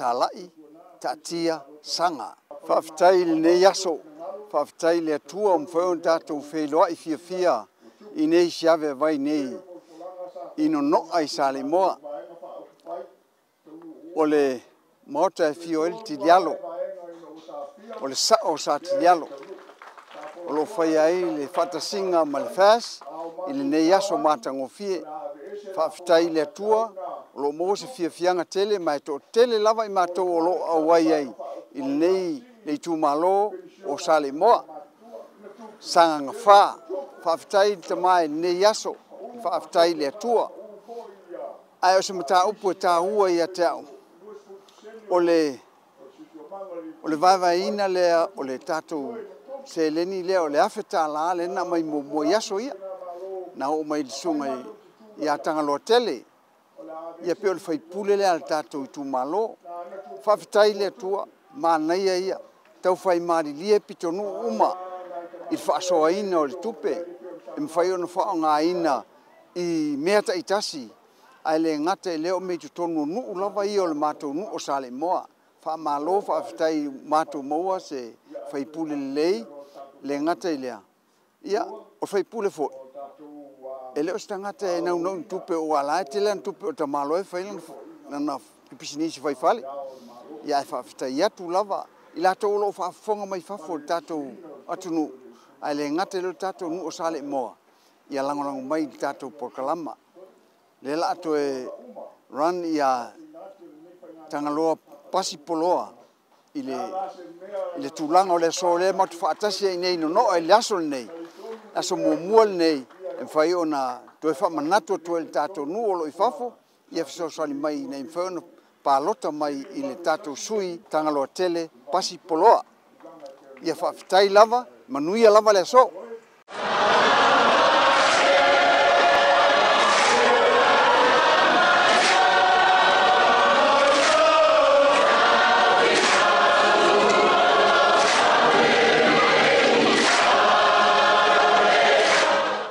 Talai, Taatia, Saga. Faafetai i lenei aso, faafetai i le Atua ua mafai ona tatou feiloai fiafia i nei si aveavai nei i Nono'a i Saleimoa. O le Maota e afio ai le Tilialo, o le Sa'o o Sa Tilialo o lo o faia ai le faatasiga ma le FAST i lenei aso matagofie. Faafetai i le Atua o lo o maua se fiafiaga tele ma e toatele lava i matou o lo o auai ai i lenei le itumalo o Saleimoa, Sagaga 4. Faafetai i le Tama i lenei aso, faafetai i le Atua. Ae o se mataupu e taua ia te au, o le vaevaeina lea o le tatou seleni lea o le $1,000 lea na aumai muamua i aso ia, na oo mai i le susuga ia Tagaloatele, ia pei o le sui usufono lea a le tatou itumalo. Faafetai i le Atua, manaia ia, taufai malilie pitonuu uma i le faasoaina o le tupe e mafai ona faaaogaina i mea taitasi, ae le gata i lea o mea i totonu o nuu lava ia o le matou nuu o Saleimoa. Faamalo faafetai ua matou maua se sui usufono lelei, e le gata i lea, ia o le sui usufono foi, e le o se tagata e naunau i ni tupe aua o la e tele ana tupe, o le tamaloa e fai lana pisinisi fai fale. Ae faafetai atu lava i latou o lo o faafofoga mai fafo i le tatou atunuu, ae le gata i lea o le tatou nuu o Saleimoa, ia lagolago mai i le tatou polokalama. O lea o le a toe run Tagaloa Pasi Poloa i le tulaga o le aso lea matou te faatasi ai i inei i Nono'a i le aso lenei, le aso muamua lenei e mafai ona toe faamanatu atu ai i le tatou nuu o lo o i fafo ia fesoasoani mai ina ia mafai ona palota mai i le tatou sui Tagaloatele Pasi Poloa. Ia faafetai lava, manuia lava le aso.